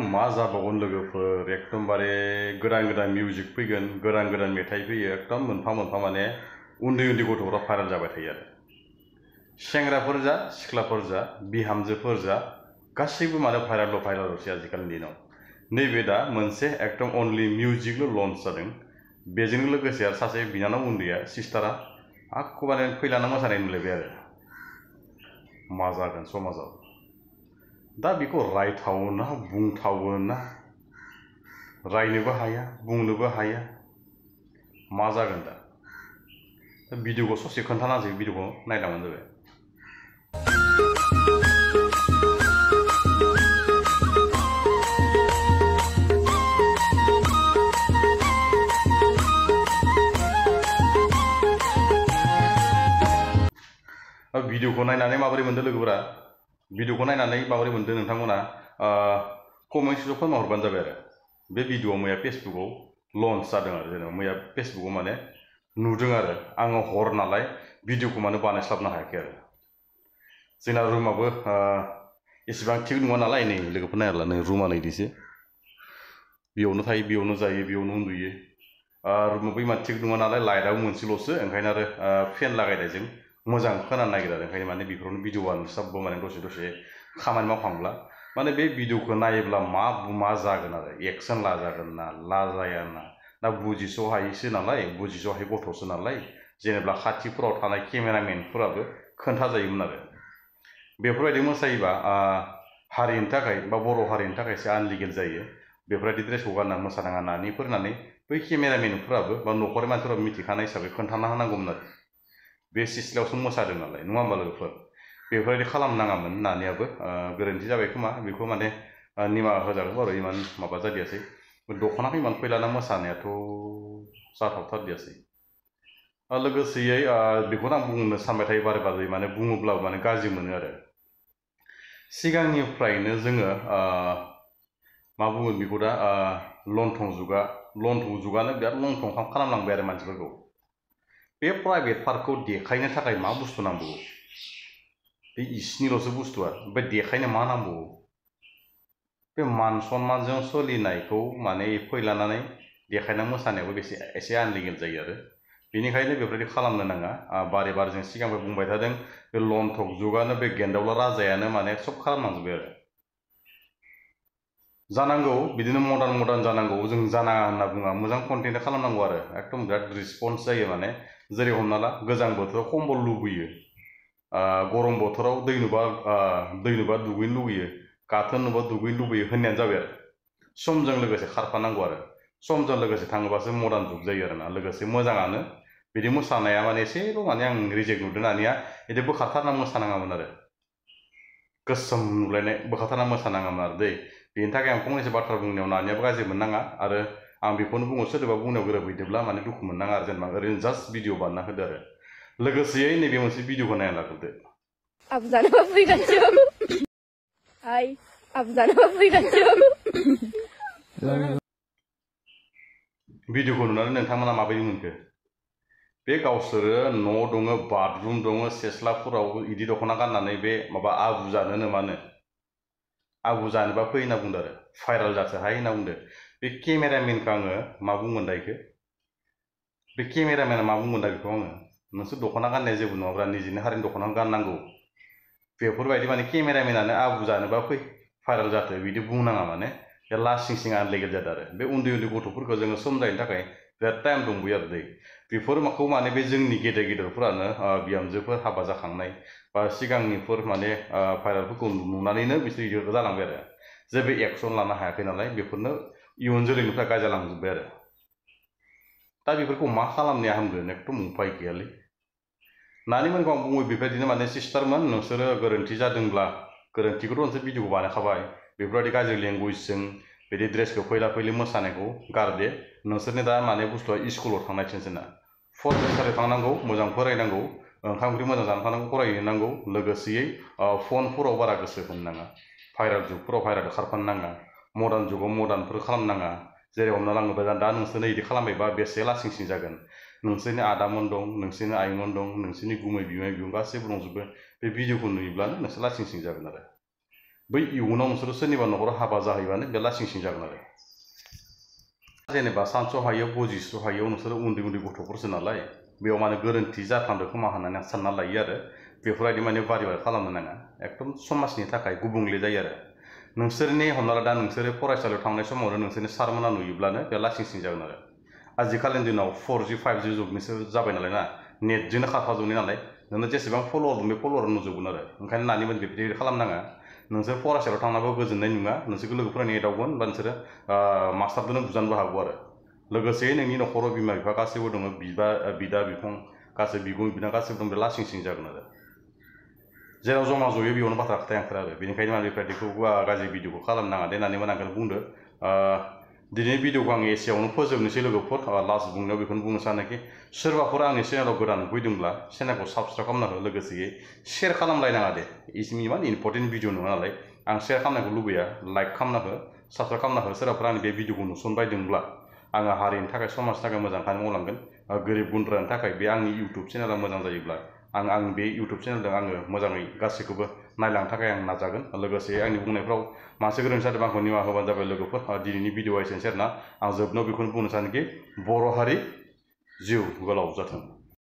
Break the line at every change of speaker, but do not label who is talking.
मा जाबावगोन लोगोफोर एकदमबारे गोदान गोदान मिउजिक फैगोन गोदान गोदान मेथाइ फैयो एकदम मोनफा मोनफा माने उन्दै उन्दै गथ'फोरा भाइराल जाबाय थायो आरो सेंग्राफोर जा सिख्लाफोर जा बिहामजोफोर जा गासैबो माने भाइरालसै आजिखालिनि दिनाव नैबे दा मोनसे एकदम अनलि मिउजिकल' लन्च जादों बेजों लोगोसे आरो सासे बिनानाव उन्दैया सिस्टारा आखु माने फैलाना मोसानाय नुलायबाय आरो मा जागोन समाजाव दा बेखौ रायथावना बुंथावना रायनोबो हाया बुंनोबो हाया मा जागोन दा भिडिअखौ ससे खोन्थानासै भिडिअखौ नायलांबानो जाबाय भिडिअखौ नायनानै माबोरै मोनदों लोगोफोरा भिडिअखौ नायनानै माबोरै मोनदों नोंथांमोना कमेन्ट सेक्सनाव फोरमायहरबानो जाबाय आरो बे भिडिअआ मैया फेसबुकआव लन्च जादों आरो जेनेबा मैया फेसबुकआव माने नुदों आरो आङो हर नालाय भिडिअखौ माने बानायस्लाबनो हायाखै आरो जोंना रुमाबो एसेबां थिग नङा नालाय नै लोगोफोर नायाब्ला नै रुमा नैदिसो बेयावनो थायो बेयावनो जायो बेयावनो उन्दुयो रुमाबो इमान थिग नङा नालाय लाइटआबो मोनसेल'सो ओंखायनो आरो फेन लागायनायजों मोजां खोनानो नागिरा ओंखायनो माने बेफोरावनो भिडिअ बानायस्लाबबो माने दसे खामानि मावखांब्ला माने बे भिडिअखौ नायोब्ला मा जागोन आरो एक्सन लाजागोन ना लाजाया ना बुजिस' हायैसो नालाय बुजिस' हायै गथ'सो नालाय जेनेबा खाथिफोराव थानाय केमेरामेनफोराबो खोन्थाजायोमोन आरो बेफोरबायदि मोसायोबा हारिनि थाखाय बा बर' हारिनि थाखायसो आनलिगेल जायो बेफोरबायदि ड्रेसखौ गानना मोसानाङा होननानै बै केमेरामेनफोराबो बा न'खरनि मानसिफोराबो मिथिखानाय हिसाबै खोन्थाना होनांगौमोन आरो बे सिलसिलायावसो मोसादों नालाय नङा होमबा लोगोफोर बेफोरबायदि खालामनाङामोन होननानैयाबो गोरोन्थि जाबाय खोमा बेखौ माने निमाहा होजागोन आरो इमान माबा जादियासै दख'नाखौ इमान फैलाना मोसानायाथ' जाथावथारदियासै लोगोसेयै बेखौनो आं बुंनो सानबाय थायो बारे बारे माने बुङोब्लाबो माने गाज्रि मोनो आरो सिगांनिफ्रायनो जोङो मा बुङो बेखौ दा लन्थं जुगानो बिराद लन्थं खालामलांबाय आरो मानसिफोरखौ बे प्राइभेट पार्कखौ देखायनो थाखाय मा बुस्थु नांबावगौ बे इसिनिल'सो बुस्थुआ ओमफ्राय देखायनो मा नांबावगौ बे मान सन्मानजों सोलिनायखौ माने फैलानानै देखायना मोसानायावबो एसे आनलिगेल जायो आरो बेनिखायनो बेफोरबायदि खालामनो नाङा बारे बारे जों सिगांबो बुंबाय थादों बे लन्थक जुगानो बे गेन्दावला राजायानो माने सब खालामलांजोब्बाय आरो जानांगौ बिदिनो मडार्न जानांगौ जों जानाङा होनना बुङा मोजां कन्टेन्ट खालामनांगौ आरो एकदम बिराद रिस्पन्स जायो माने जेरै हमना ला गोजां बोथोराव कम्बल लुबैयो गरम बोथोराव दै नुबा दुगैनो लुबैयो गाथोन नुबा दुगैनो लुबैयो होननायानो जाबाय आरो समजों लोगोसे खारफानांगौ आरो समजों लोगोसे थाङोबासो मडार्न जुग जायो आरोना लोगोसे मोजाङानो बिदि मोसानाया माने एसेल' माने आं रिजेक्ट नुदों दानिया बिदि बोखारथारना मोसानाङामोन आरो गोसोम नुलायनाय बोखारथारना मोसानाङामोन आरो दै बेनि थाखाय आं फंनैसो बाथ्रा बुंनायाव नानियाबो गाज्रि मोननाङा आरो आं बेखौनो बुङो सोरबा बुंनायाव गोरोबहैदोब्ला माने दुखु मोननाङा आरो जेनेबा ओरैनो जास्ट भिडिअ बानायना होदो आरो लोगोसेयै नैबे मोनसे भिडिअखौ नायना लाग्रोदो
Abzanova fıygaçıyor. Ay, Abzanova fıygaçıyor.
भिडिअखौ नुनानै नोंथांमोना माबायदि मोनखो बे गावसोरो न' दङ बाथरुम दङ सेस्लाफोराव इदि दख'ना गाननानै बे माबा आगु जानोनो मानो आगु जानोबा फै होनना बुंदो आरो भाइराल जाथोहाय होनना बुंदो बे केमेरामेनखौ आङो मा बुंगोन दा बेखौ बे केमेरामेना मा बुंगोन दा बेखौ आङो नोंसोर दख'ना गाननाया जेबो नङाब्रा निजिनि हारिनि दख'ना गाननांगौ बेफोरबायदि माने केमेरामेनानो आगु जानोबा फै भाइराल जाथो बिदि बुंनाङा माने बे लासिं सिं आनलिगेल जादों आरो बे उन्दै गथ'फोरखौ जोङो समजायनो थाखाय बिराद टाइम दंबोयो आरो दै बेफोरखौ माने बे जोंनि गेदेरफोरानो बिहामजोफोर हाबा जाखांनाय बा सिगांनिफोर माने भाइरालफोरखौ नुनानैनो बिसोर इदिट जालांबाय आरो जेबो एक्सन लानो हायाखै नालाय बेफोरनो इयुन जोलैनिफ्राय गायजालांजोब्बाय आरो दा बेफोरखौ मा खालामनाया हामगोन एकदम उपाय गैयालै नानिमोनखौ आं बुङो बेबायदिनो माने सिस्टारमोन नोंसोरो गोरोन्थि जादोंब्ला गोरोन्थिखौथ' नोंसोर भिडिअखौ बानायखाबाय बेफोरबायदि गाज्रि लेंगुवेजजों बिदि ड्रेसखौ फैला फैलि मोसानायखौ गारदे नोंसोरनि दा माने बुस्थुआ स्कुलाव थांनाय टेनसना फरायसालियाव थांनांगौ मोजां फरायनांगौ ओंखाम ओंख्रि मोजां जानो थानांगौ फरायहैनांगौ लोगोसेयै फनफोराव बारा गोसो होनो नाङा भाइराल जुगफोराव भाइराल खारफानो नाङा मडार्न जुगाव मडार्नफोर खालामनाङा जेरै हमना लाङोबा दा नोंसोरनो इदि खालामबायबा बेसे लासिं सिं जागोन नोंसोरनि आदामोन दं नोंसोरनि आइमोन दं नोंसोरनि गुमै बिमाय बिबुं गासैबो दंजोबो बे भिडिअखौ नुयोब्लानो नोंसोर लासिं सिं जागोन आरो बै इयुनाव नोंसोरो सोरनिबा न'खराव हाबा जाहैबानो बे लासिं सिं जागोन आरो जेनेबा सानस' हायो बुजिस' हायो नोंसोरो उन्दै उन्दै गथ'फोरसो नालाय बेयाव माने गोरोन्थि जाफ्लांदों खोमा होननानै आं सानना लायो आरो बेफोरबायदि माने बारे बारे खालामनो नाङा एकदम समाजनि थाखाय गुबुंले जायो आरो नोंसोरनि हमना ला दा नोंसोरो फरायसालियाव थांनाय समावनो नोंसोरनि सारमोना नुयोब्लानो बे लासिं सिं जागोन आरो आजिखालिनि दिनाव 4G 5G जुगनिसो जाबाय नालाय ना नेटजोंनो खारफाजोबनाय नालाय नोंनो जेसेबां फल'वार दं बे फल'वार नुजोबगोन आरो ओंखायनो नानिमोन बेबायदि खालामनाङा नोंसोर फरायसालियाव थांनाबो गोजोननाय नङा नोंसोरखौ लोगोफोरा एदावगोन बा नोंसोरो मास्टारजोंनो बुजानोबो हागौ आरो लोगोसे नोंनि न'खराव बिमा बिफा गासैबो दङ बिदा बिफं गासै बिगुं बिना गासैबो दं बे लासिं सिं जागोन आरो जेराव जमा जयो बेयावनो बाथ्रा खोथाया ओंखारो आरो बेनिखायनो माने बेफोरबायदिखौ गाज्रि भिडिअखौ खालामनाङा दे होननानै आं बुंदो दिनैनि भिडिअखौ आं एसेयावनो फोजोबनोसै लोगोफोर लास्ट बुंनायाव बेखौनो बुंनो सानोखि सोरबाफोर आंनि चेनेलाव गोदान फैदोंब्ला चेनेलखौ साबसक्राइब खालामना हो लोगोसेयै शेयार खालामलायनाङा दे इमान इम्पर्टेन्ट भिडिअ नङा नालाय आं शेयार खालामनायखौ लुबैया लाइक खालामना हो साबसक्राइब खालामना हो सोरबाफोर आंनि बे भिडिअखौ नुसनबायदोंब्ला आङो हारिनि थाखाय समाजनि थाखाय मोजां खामानि मावलांगोन गोरिब गुन्द्रानि थाखाय बे आंनि इउटुब चेनेला मोजां जायोब्ला आं बे इउटुब चेनेलजों आङो मोजाङै गासैखौबो नायलांनो थाखाय आं नाजागोन लोगोसे आंनि बुंनायफ्राव मानसि गोरोन्थि जादों आंखौ निमाहा होबानो जाबाय लोगोफोर दिनैनि भिडिअआ एसेनोसै आरोना आं जोबनायाव बेखौनो बुंनो सानोखि बर' हारि जिउ गोलाव जाथों